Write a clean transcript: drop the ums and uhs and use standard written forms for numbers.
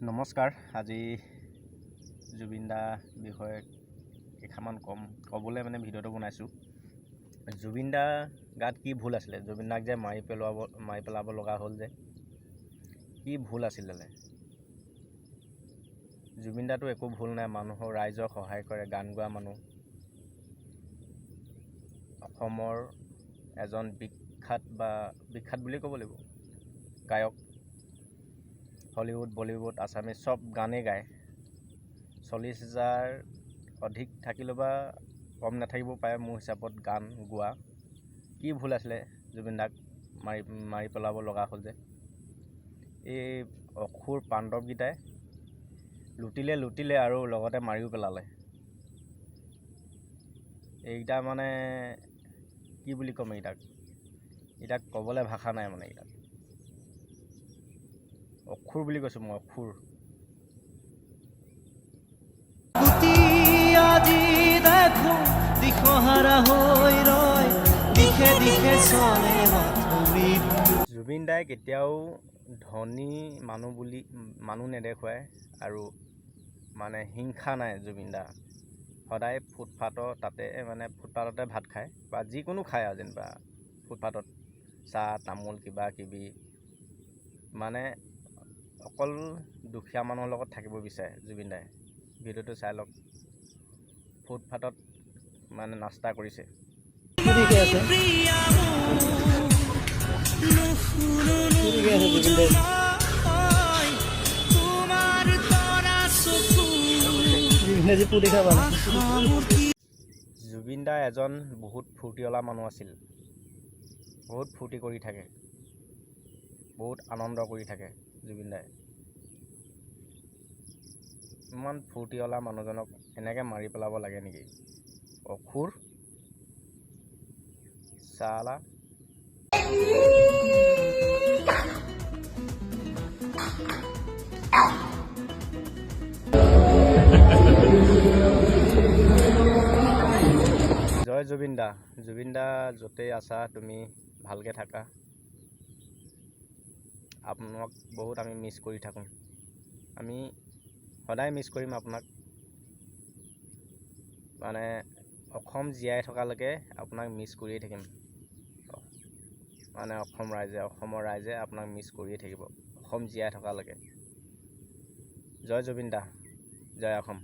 নমস্কাৰ। আজি জুবিন দা বিষয়ে কেইষাৰমান ক'ম, ক'বলৈ মানে ভিডিঅ'টো বনাইছোঁ। জুবিন দা গাত কি ভুল আছিলে? জুবিন দাক যে মাৰি পেলাব লগা হ'ল যে, কি ভুল আছিলে? জুবিন দাটো একো ভুল নাই। মানুহৰ, ৰাইজক সহায় কৰে, গান গোৱা মানুহ, অসমৰ এজন বিখ্যাত বা বিখ্যাত বুলি ক'ব লাগিব গায়ক। হলিউড, বলিউড, আছামিজ চব গানেই গায়। 40,000 অধিক থাকিলেও বা কম নাথাকিব পাৰে মোৰ হিচাপত গান গোৱা। কি ভুল আছিলে জুবিন দাক মাৰি মাৰি পেলাব লগা হ'ল যে? এই অসুৰ পাণ্ডৱকেইটাই লুটিলে, লুটিলে আৰু লগতে মাৰিও পেলালে। এইকেইটা মানে কি বুলি ক'ম এইকেইটাক? এইকেইটাক ক'বলৈ ভাষা নাই। মানে এইকেইটাক অসুৰ বুলি কৈছোঁ মই, অসুৰ। গুটি আজি দেখো দিশহাৰা হৈ ৰয়, দিশে দিশে চলে মাথো মৃত্যু। জুবিন দাই কেতিয়াও ধনী মানুহ বুলি মানুহ নেদেখুৱায় আৰু মানে হিংসা নাই। জুবিন দা সদায় ফুটপাথৰ তাতে, মানে ফুটপাথতে ভাত খায় বা যিকোনো খায় আৰু যেনিবা ফুটপাথত চাহ, তামোল, কিবা কিবি। মানে অকল দুখীয়া মানুহৰ লগত থাকিব বিচাৰে জুবিন দাই। ভিডিঅ'টো চাই লওক, ফুটপাথত মানে নাস্তা কৰিছে। ঠিকে আছে, ঠিকে আছে জুবিন দাই। তোমাৰ তৰা চকু। জুবিন দাই পুৰি খাবা। জুবিন দা এজন বহুত ফূৰ্তিৱালা মানুহ আছিল। বহুত ফূৰ্তি কৰি থাকে, বহুত আনন্দ কৰি থাকে জুবিন দাই। ইমান ফূৰ্তিৱালা মানুহজনক এনেকৈ মাৰি পেলাব লাগে নেকি? অসুৰ চালা। জয় জুবিন দা। জুবিন দা, য'তেই আছা তুমি, ভালকৈ থাকা। আপোনাক বহুত আমি মিছ কৰি থাকোঁ। আমি সদায় মিছ কৰিম আপোনাক। মানে অসম জীয়াই থকালৈকে আপোনাক মিছ কৰিয়ে থাকিম। মানে অসম ৰাইজে, অসমৰ ৰাইজে আপোনাক মিছ কৰিয়ে থাকিব অসম জীয়াই থকালৈকে। জয় জুবিন দা, জয় অসম।